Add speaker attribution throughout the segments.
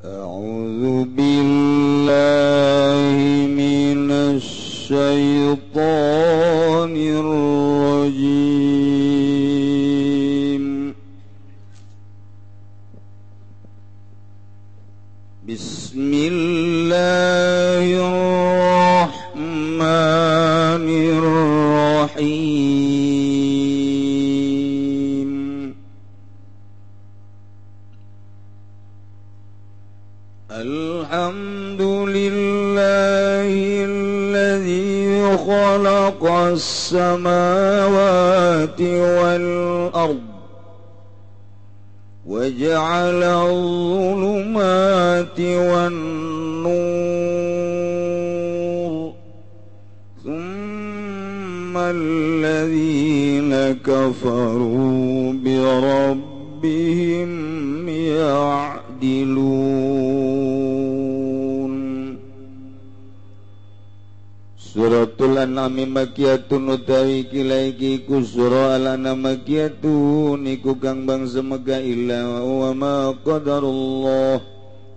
Speaker 1: A'udzu billahi minasy syaithanir rajim. Bismillahirrahmanirrahim. Alhamdulillahilladzi khalaqas samawati wal ard wa ja'ala adh-dhulumati wan nur thumma alladhina kafaru bi rabbihim ya'dilun. Suratul An'am makiyatun utawi kilaiki ku surah Al-An'am makiyatun iku kang bangsa Mekah illa wa ma qadarullah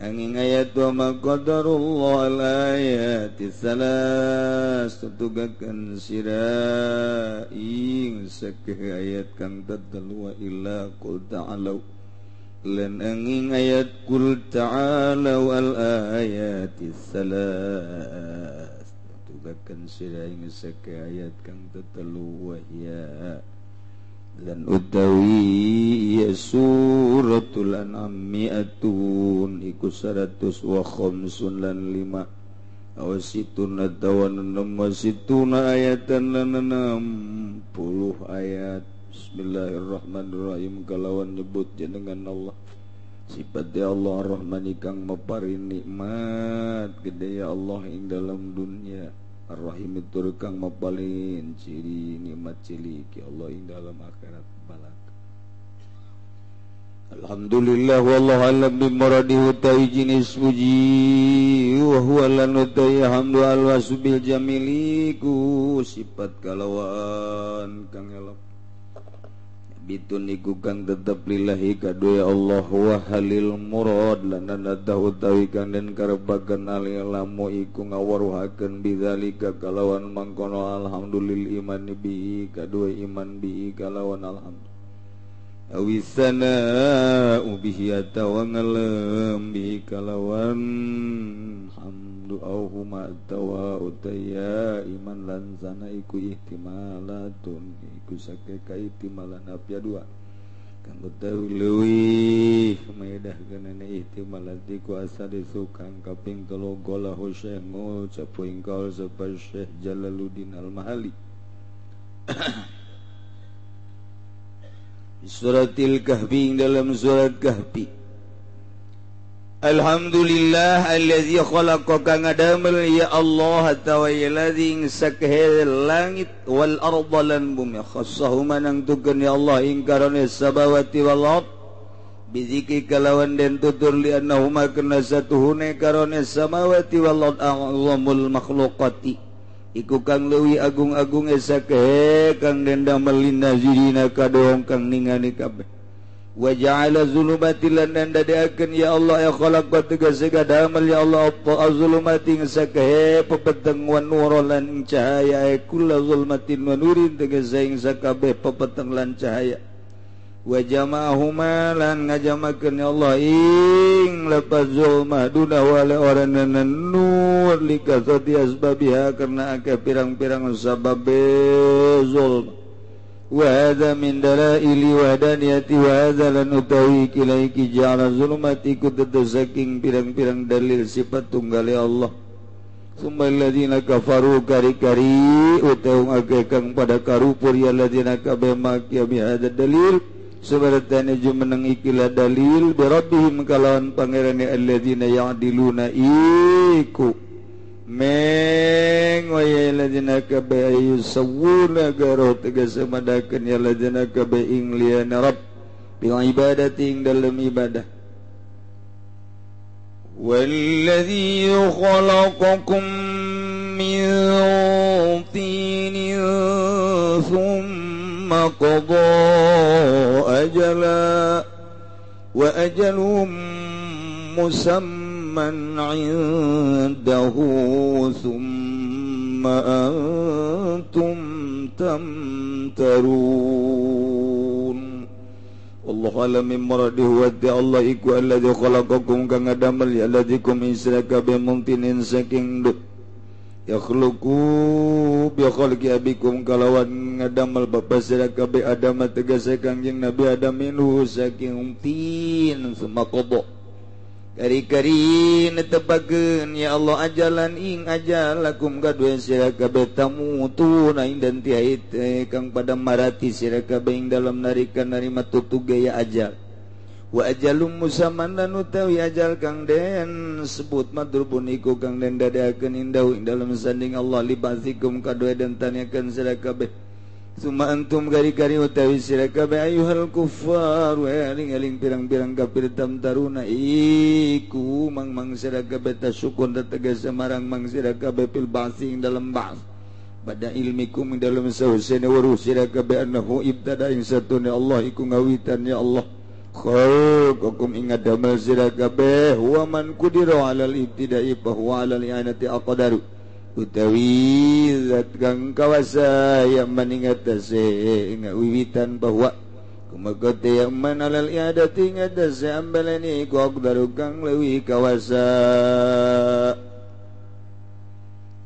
Speaker 1: angin ayat wa ma qadarullah al ayati salas tutugakeun sira ing sakeh ayat kang tetelu wa illa qul ta'alu lan angin ayat qul ta'alu al ayati salas tutugakeun sira ing sakeh ayat kang tetelu wa hiya lan utawi ya suratul an'am mi'atun iku 100 wa khamsun lan 5 aw situna tawan enam situna ayatan lan 60 ayat. Bismillahirrahmanirrahim. Kalawan nyebut jenengan Allah sifat ya Allah Ar-Rahman kang maparin nikmat gede ya Allah ing dalam dunia, Ar-Rahim tur kang mapalin ciri nikmat cilik ya Allah ing dalam akhirat balak. Alhamdulillah wallahu alam bi muradihi utawi jinis puji wa huwa lan utawi hamdu al-wasbil jamili ku sifat kalawan kang elok bitun iku kang tetep lillahi kadue Allah wa halil murad lan nadahu utawi kang den karepaken alilamu iku ngawaruhakeun bidzalika kalawan mangkono alhamdulil iman bi kadue iman bi kalawan alhamdulillah awisana bihi atawa ngelem bi kalawan hamdu au huma atawa utaya iman lan sana iku ihtimalatun iku sake kaihtimalan apya dua kang utawi leuwih maedahkeunana ihtimalat iku asalisu kang kaping telu golahu Syekh ngucap ingkal sapa Syekh Jalaluddin Al-Mahali. Suratil Kahfi dalam surat Kahfi. Alhamdulillah allazi khalaqa kang ngadamel ya Allah atawa allazi sakhe langit wal arda lan bumi khassahuma nangtukeun ya Allah ing karone sabawati wal ard bizikri kalawan den tutur li annahuma kana satuhune karone samawati wal ard a'zamul makhluqati iku kang leuwih agung-agung esake kang den damel linazirina kadohong kang ningali kabeh wa ja'ala zulumati lan den dadeakeun ya Allah ya khalaqa tegese damel ya Allah apa zulumati ngesake pepeteng wa nur lan cahaya kullu zulmatin wa nurin tegese ing sakabeh pepeteng lan cahaya wa jama'ahuma lan ngajamakeun ya Allah ing lepas zulmah duna wala oranan nur likasati asbabiha karena akeh pirang-pirang sababe zulm wa hadza min dalaili wahdaniyati wa hadza lan utawi kilaiki ja'ala zulumati kudu saking pirang-pirang dalil sifat tunggale Allah. Summa alladzina kafaru kari-kari utawa akeh kang pada karupur ya alladzina kabeh makia bi hadza dalil sebaratane jumeneng ikilah dalil bi rabbihim kalawan pangerane alladzina ya'diluna iku meng wa ya alladzina kabeh yusawuna garo tegese madakeun ya alladzina kabeh ing liyane rabb bil ibadati ing dalem ibadah. Wallazi khalaqakum min tinin thumma qada ajala wa ajalum musamma man 'indahu thumma antum tamtarun. Wallahu a'lam bimuradihi wa Allah iku alladzi khalaqakum kang ngadamel ya alladzikum israka bi mumtinin saking yakhluqu bi khalqi abikum kalawan ngadamel bapa sira kabeh Adam tegese Kangjeng Nabi Adam minhu saking tin summa qada kari-kari netepakeun ya Allah ajalan ing ajalakum kadue sira kabeh tamutuna ing dan tiait kang pada marati sira kabeh ing dalam narikan narima tutuge ya ajal wa ajalum musamman lan utawi ajal kang den sebut madrubun iku kang den dadakeun indahu ing dalam sanding Allah libazikum kadue den tanyakeun sira kabeh summa antum gari-gari utawi sira kabeh ayuhal kuffar wa eling-eling pirang-pirang kafir tamtaruna iku mang-mang sira kabeh tasukun tegas marang mang sira kabeh fil ba'si ing dalam ba'ts pada ilmikum ing dalam sahusene weruh sira kabeh annahu ibtada ing satune Allah iku ngawitan ya Allah khalaqakum ing ngadamel sira kabeh wa man qudira 'alal ibtida'i fa huwa 'alal i'anati aqdaru utawi zat kang kawasa yang maningatase ing wiwitan bahwa kumaha teh yang man 'alal i'adati ngatase ambalani ku aqdaru kang leuwih kawasa.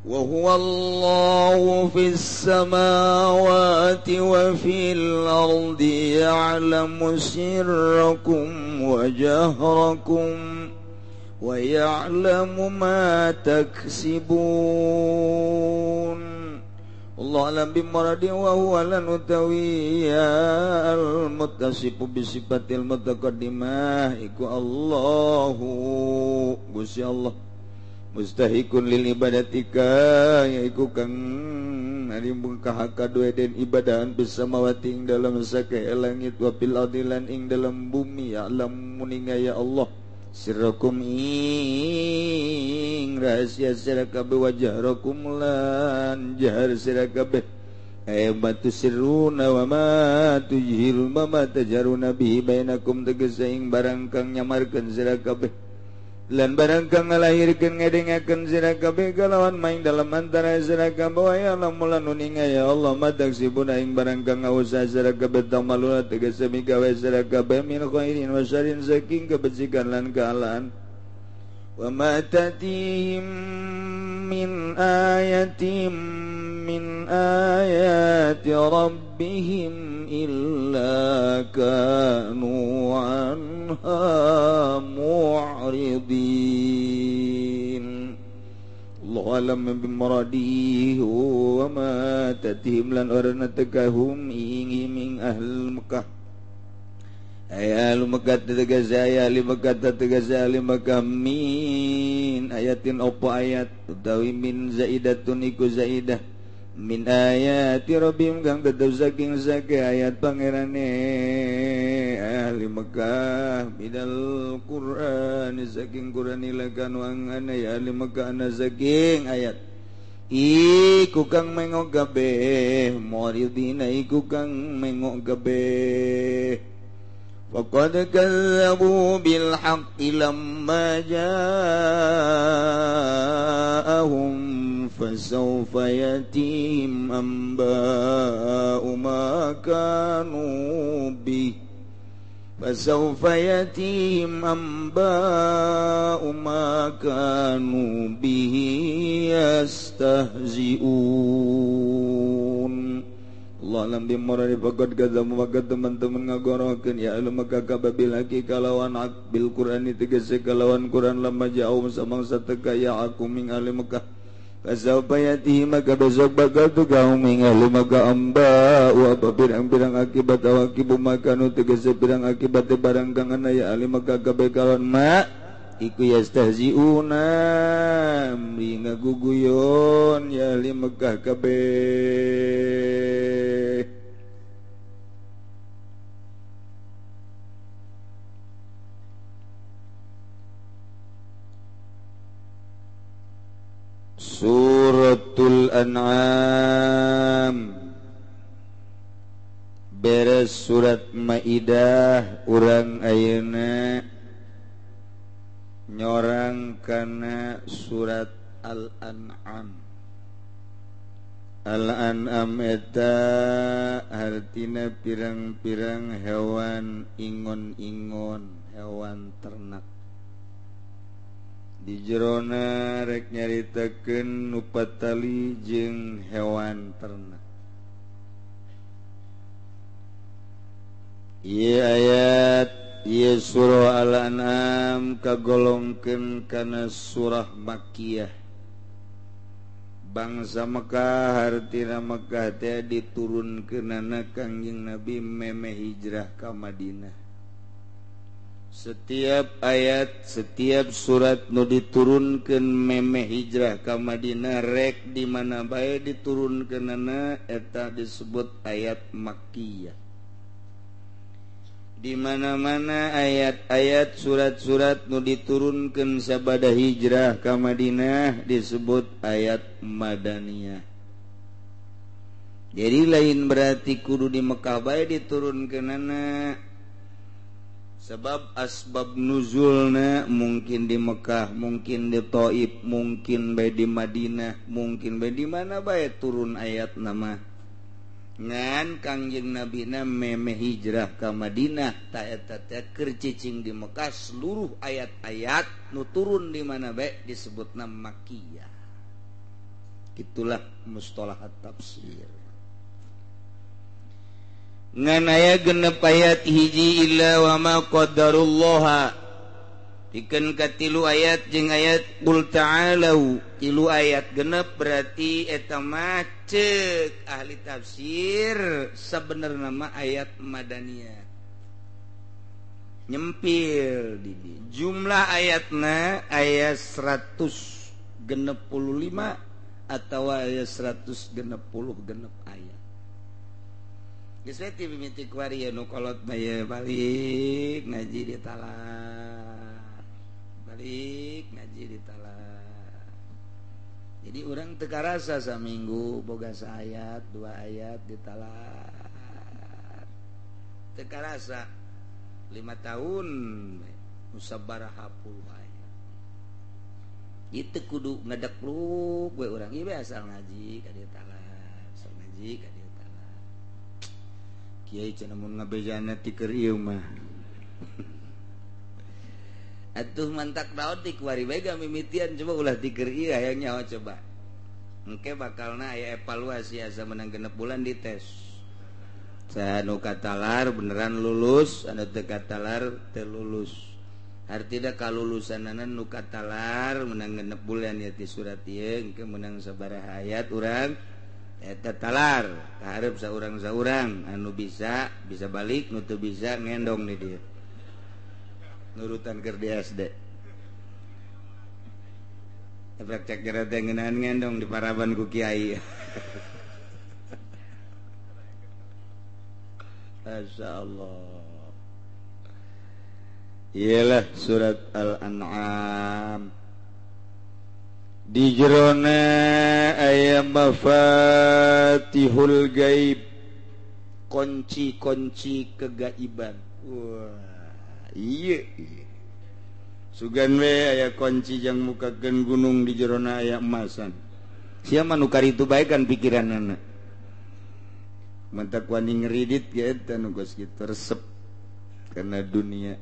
Speaker 1: Wa huwa Allahu fis samawati wa fil ardi ya'lamu sirrakum wa jahrakum wa ya'lamu ma taksibun. Allah alam bimuradi wa huwa lan utawiya al muttasifu bi sifatil mutaqaddimah iku Allahu Gusti Allah mustahikun lil ibadatika yaiku kang narimbung kahakadue den ibadahan bisamawati ing dalam sakae langit wa fil ardi lan ing dalam bumi ya'lam muninga ya Allah sirrakum ing rahasia sira kabeh wa jahrakum lan jahar sira kabeh ay ma tusirruna wa ma tujhiruna wa ma tajaruna bihi bainakum tegese ing barang kang nyamarkeun sira kabeh lan barang kang ngalahirkeun ngedengakeun sira kabeh kalawan maing dalam antara sira kabeh wa ya lamun uninga ya Allah madaksibuna ing barang kang ngausa sira kabeh tamaluna tegese migawe sira kabeh min khairin wa syarrin saking kebajikan lan kealaan wa ma tatihim min ayatin min ayati rabbihim illa kanu anha mu'ridin. Allah alam bimuradihi wa ma tatihim lan orna tekahum ing ahl Mekah ay ahli Mekah tegas ay ahli Mekah tegas ahli Mekah min ayatin opo ayat utawi min zaidatun iku zaidah min ayati rabbihim kang tetep saking sake ayat pangerane ahli Mekah bidal Qur'an saking Qur'an ilakan wangane ya ahli Mekah ana saking ayat iku kang mengok kabeh muridina iku kang mengok kabeh. Faqad kazzabu bil haqqi lamma ja'ahum fasawfa yatihim anba'u ma kanu bih fasawfa yatihim anba'u ma kanu bihi yastahzi'un. Allah alam bimuradi faqad kadzabu maka teman-teman ngagorohkeun ya ahli Mekah kababil haqi kalawan bil Qur'ani tegese kalawan Qur'an lamma ja'u samangsa teka ya aku ming ahli Mekah fasawfa yatihi maka besok bakal tukaum ing ahli Mekah amba wa pirang-pirang akibat awakibu makanu tegese pirang akibat barang kang ana ya ahli Mekah kabeh kalawan ma iku yastahziuna mri ngaguguyon ya ahli Mekah kabeh. Suratul An'am beres surat Maidah urang ayeuna Nyorang kana surat Al-An'am. Al-An'am eta hartina pirang-pirang hewan ingon-ingon, hewan ternak. Di jerona rek nyaritakeun nu patali jeung hewan ternak. Ieu ayat ieu surah Al-An'am kagolongkeun kana surah Makkiyah. Bangsa Mekah hartina Mekah teh diturunkeunana Kangjeng Nabi memeh hijrah ka Madinah. Setiap ayat, setiap surat nu diturunkeun memeh hijrah ka Madinah rek di mana bae diturunkeunana eta disebut ayat Makkiyah. Di mana-mana ayat-ayat surat-surat nu diturunkeun sabada hijrah ka Madinah disebut ayat Madaniyah. Jadi lain berarti kudu di Mekah bae diturunkeunana. Sebab asbab nuzulna mungkin di Mekah, mungkin di Taif, mungkin bae di Madinah, mungkin bae di mana bae turun ayat nama. Ngan Kangjeng Nabina memeh hijrah ka Madinah ta eta teh keur cicing di Mekah seluruh ayat-ayat nu turun di mana bae disebutna Makkiyah. Itulah mustalahat tafsir. Ngan aya genep ayat hiji illa wa ma qaddarullaha. Dikeun ka tilu ayat jeung ayat qul ta'alau, tilu ayat genep berarti eta mah ceuk ahli tafsir sabenerna mah ayat Madaniyah. Nyempil di jumlah ayatna ayat 165 atau ayat 166 ayat. Geus we ti mimiti kuari nu kolot bae balik ngaji di talar. Balik ngaji di talar. Jadi orang teu karasa saminggu boga saayat, dua ayat di talar. Teu karasa 5 tahun musabaraha puluh ayat. Itu kudu ngadekluk we urang ieu asal ngaji ka dieu talar, asal ngaji ka dieu talar. Kiai cenah mun ngabejana ti keur ieu mah. Atuh mantak naon ti kuari bae mimitian coba ulah ti keur ieu hayang nyaho coba. Engke bakalna aya evaluasi asa menang 6 bulan dites. Saha nu katalar beneran lulus, anu teu katalar teu lulus. Hartina kalulusanana nu katalar menang 6 bulan ya ti surat ieu engke menang sabaraha ayat urang eta talar kaharep saurang-saurang anu bisa bisa balik nu teu bisa ngendong di dieu. Nurutan keur di SD. Efek cek jero teh ngeunahan ngendong di paraban ku kiai. Masyaallah. Iyalah surat Al-An'am. Di jerona aya mafatihul gaib, kunci-kunci kegaiban. Wah, iya. Sugan we aya kunci jang mukakeun gunung di jerona aya emasan. Sia mah nu karitu bae kan pikiranana. Mantak wani ngeridit ge eta nu geus kitu resep kana dunia.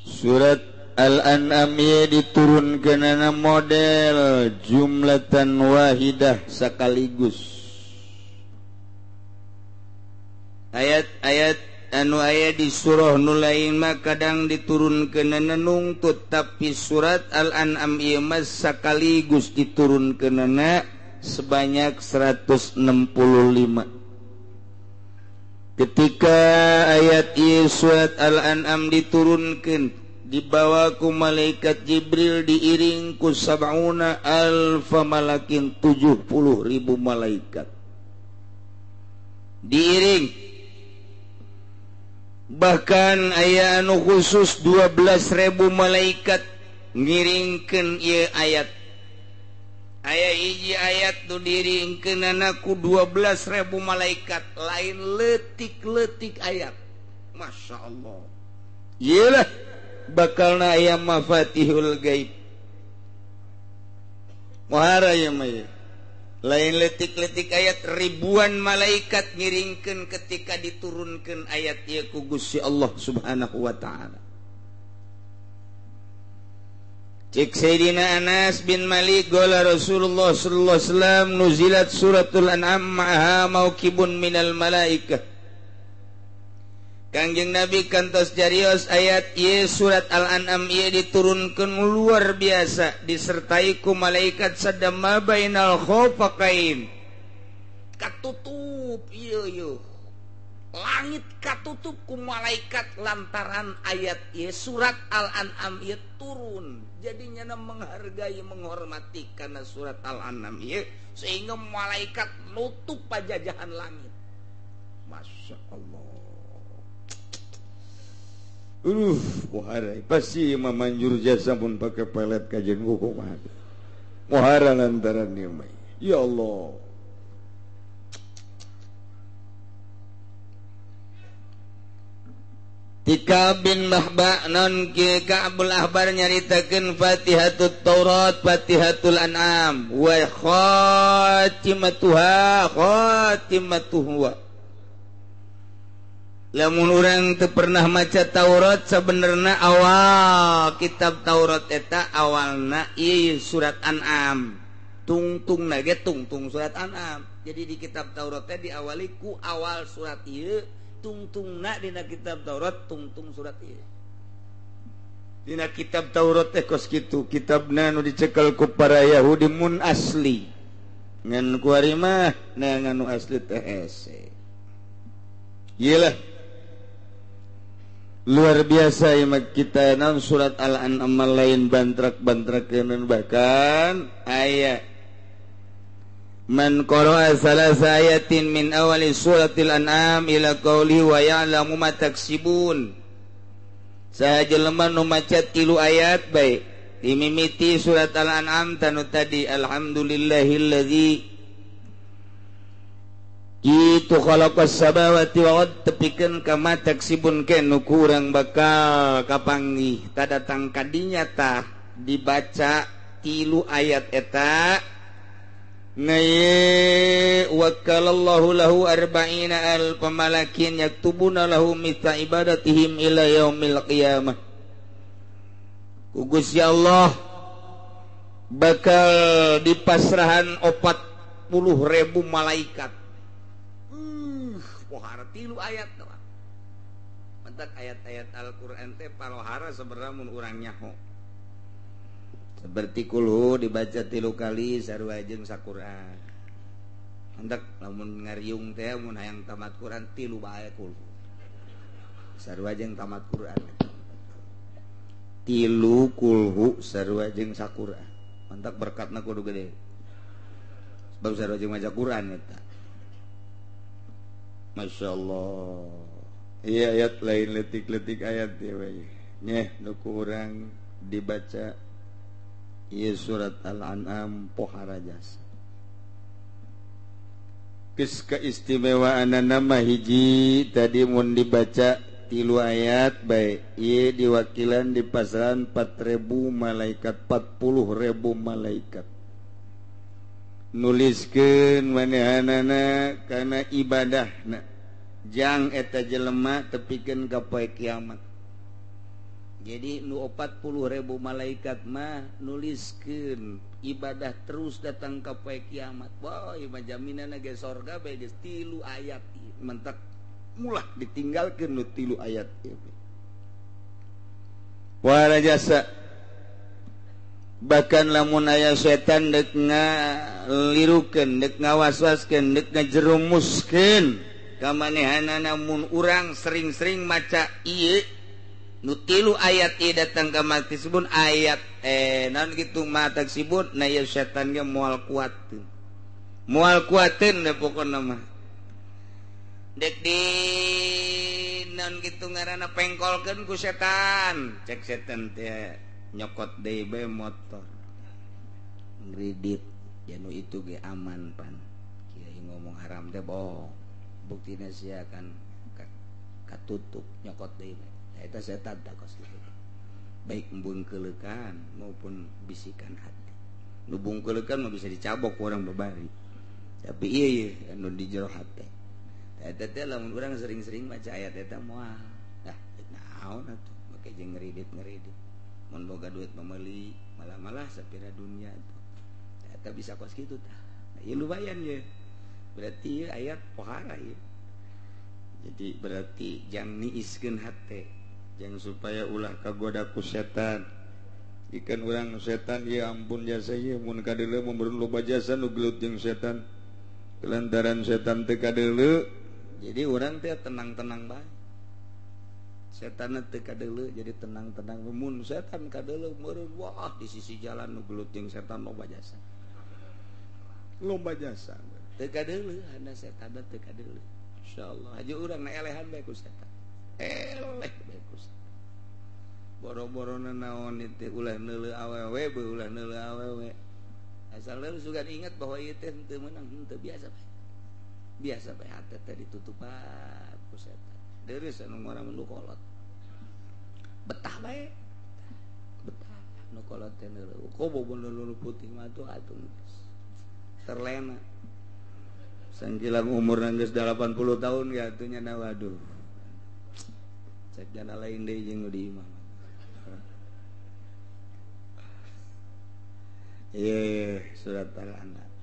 Speaker 1: Surat Al-An'am ieu diturunkeunana model jumlatan wahidah sekaligus. Ayat-ayat anu aya di surah nu lain mah kadang diturunkeunana nungtut, tapi surat Al-An'am ieu mah sekaligus diturunkeunana sebanyak 165. Ketika ayat ieu surat Al-An'am diturunkeun, dibawa ku malaikat Jibril diiring ku sab'una alfa malakin, 70.000 malaikat diiring. Bahkan aya anu khusus 12.000 malaikat ngiringkeun ieu ayat. Aya hiji ayat nu diiringkeunana ku 12.000 malaikat, lain leutik-leutik ayat. Masya Allah. Iyalah Bakalna aya mafatihul gaib. Muhara ieu mah lain letik-letik ayat ribuan malaikat ngiringkeun ketika diturunkeun ayat ieu ku Gusti Allah Subhanahu wa taala. Cik Sayyidina Anas bin Malik gola Rasulullah sallallahu alaihi wasallam nuzilat suratul an'am ma'aha mauqibun minal malaikah. Kangjeng Nabi kantos jarios ayat ieu surat Al-An'am ieu diturunkeun luar biasa disertai ku malaikat sadama bainal khofaqain. Katutup ieu ieu. Langit katutup ku malaikat lantaran ayat ieu surat Al-An'am ieu turun. Jadi nyana menghargai menghormati karena surat Al-An'am ieu sehingga malaikat nutup pajajahan langit. Masya Allah. Muhara pasti memanjur jasa pun pakai pelet kajian hukum. Muhara lantaran ieu mah. Ya Allah. Tika bin Mahba non ki Ka'bul Ahbar nyaritakeun Fatihatut Taurat, Fatihatul An'am wa khatimatuha khatimatuhu. Lamun urang teu pernah maca Taurat sabenerna awal kitab Taurat eta awalna ieu surat An'am. Tungtungna ge tungtung surat An'am. Jadi di kitab Taurat teh diawali ku awal surat ieu, tungtungna dina kitab Taurat tungtung surat ieu. Dina kitab Taurat teh kos kitu, kitabna nu dicekel ku para Yahudi mun asli. Ngan kuari mah neangan nu asli teh hese. Ieu lah luar biasa ieu mah kita naon surat Al-An'am lain bantrak-bantrakeun bahkan aya man qara'a salasa ayatin min awali suratil an'am ila qawli wa ya'lamu ma taksibun. Saha jelema nu maca 3 ayat bae dimimiti surat Al-An'am tanu tadi alhamdulillahillazi kitu khalaqas samawati wal ard tepikeun ka ma taksibun ke nu kurang bakal kapanggih tadatang kadinya tah dibaca 3 ayat eta ngaye wakalallahu lahu arba'ina alf malakin yaktubuna lahu mithla ibadatihim ila yaumil qiyamah. Ku Gusti Allah bakal dipasrahan 40.000 malaikat. Pohara 3 ayat doang. Mentak ayat-ayat Al-Qur'an teh palohara sebenarnya mun urang nyaho. Seperti kulhu dibaca 3 kali sarua jeung saquran. Hendak lamun ngariung teh mun hayang tamat Quran 3 bae kulhu. Sarua jeung tamat Quran. 3 kulhu sarua jeung saquran. Mantak berkatna kudu gede. Sebab sarua jeung maca Quran eta. Masya Allah. Iya ayat lain letik-letik ayat ieu we. Nyeh nu kurang dibaca ieu surat Al-An'am pohara jasa. Geus keistimewaan nama hiji tadi mun dibaca 3 ayat bae ieu diwakilan di pasaran 4.000 malaikat 40.000 malaikat nuliskeun manehanana kana ibadahna jang eta jelema tepikeun ka poe kiamat. Jadi nu 40.000 malaikat mah nuliskeun ibadah terus datang ka poe kiamat. Wah, ieu mah jaminanna ge sorga bae geus 3 ayat. Mentak mulah ditinggalkeun nu 3 ayat ieu. Wah jasa. Bahkan lamun aya setan deuk ngalirukeun, deuk ngawaswaskeun, deuk ngajerumuskeun ka manehanana mun urang sering-sering maca ieu nu 3 ayat ieu datang ka mati sibun ayat naon kitu mata sibun na ieu setan ge moal kuateun. Moal kuateun da pokona mah. Dek di naon kitu ngaranna pengkolkeun ku setan. Cek setan teh nyokot deui bae motor. Ngridit ya nu itu ge aman pan. Kiai ngomong haram teh bohong. Buktina sia kan katutup nyokot deui bae. Eta setan tak kos gitu. Baik bungkeulekan maupun bisikan hati. Nu bungkeulekan mah bisa dicabok ku urang babari. Tapi ieu ye anu di jero hate. Eta teh lamun urang sering-sering maca ayat eta moal. Ah, naon atuh make jeung ngeridit-ngeridit. Mun boga duit meuli, malah-malah sapira dunia tuh. Eta bisa kos kitu tah. Nah, ieu lumayan ye. Berarti ieu ayat pohara ieu. Jadi berarti jang niiskeun hate, jang supaya ulah kagoda ku setan. Ikan urang setan ya ampun jasa ieu mun kadeuleu mun loba jasa nu gelut jeung setan. Kelantaran setan teu kadeuleu, jadi urang teh tenang-tenang bae. Setan teu kadeuleu jadi tenang-tenang. Mun setan kadeuleu meureun wah di sisi jalan nu gelut jeung setan loba jasa. Loba jasa. Teu kadeuleu hana setan teu kadeuleu. Insyaallah aja urang na elehan bae ku setan. Eleh bae ku setan. Boro-boro naon itu ulah neuleuh awewe beuh ulah neuleuh awewe. Asal leuleuh sugan ingat bahwa ieu teh henteu meunang henteu biasa bae. Biasa bae hate teh ditutupan ku setan. Deureuh anu ngora nu kolot. Betah bae. Betah nu kolot teh neuleuh. Kobo bener putih mah tuh atuh terlena. Sangkilang umur geus 80 tahun ya atuh nya waduh. Cek jana lain deui jeung nu di imah. Ye, surat Al-An'am.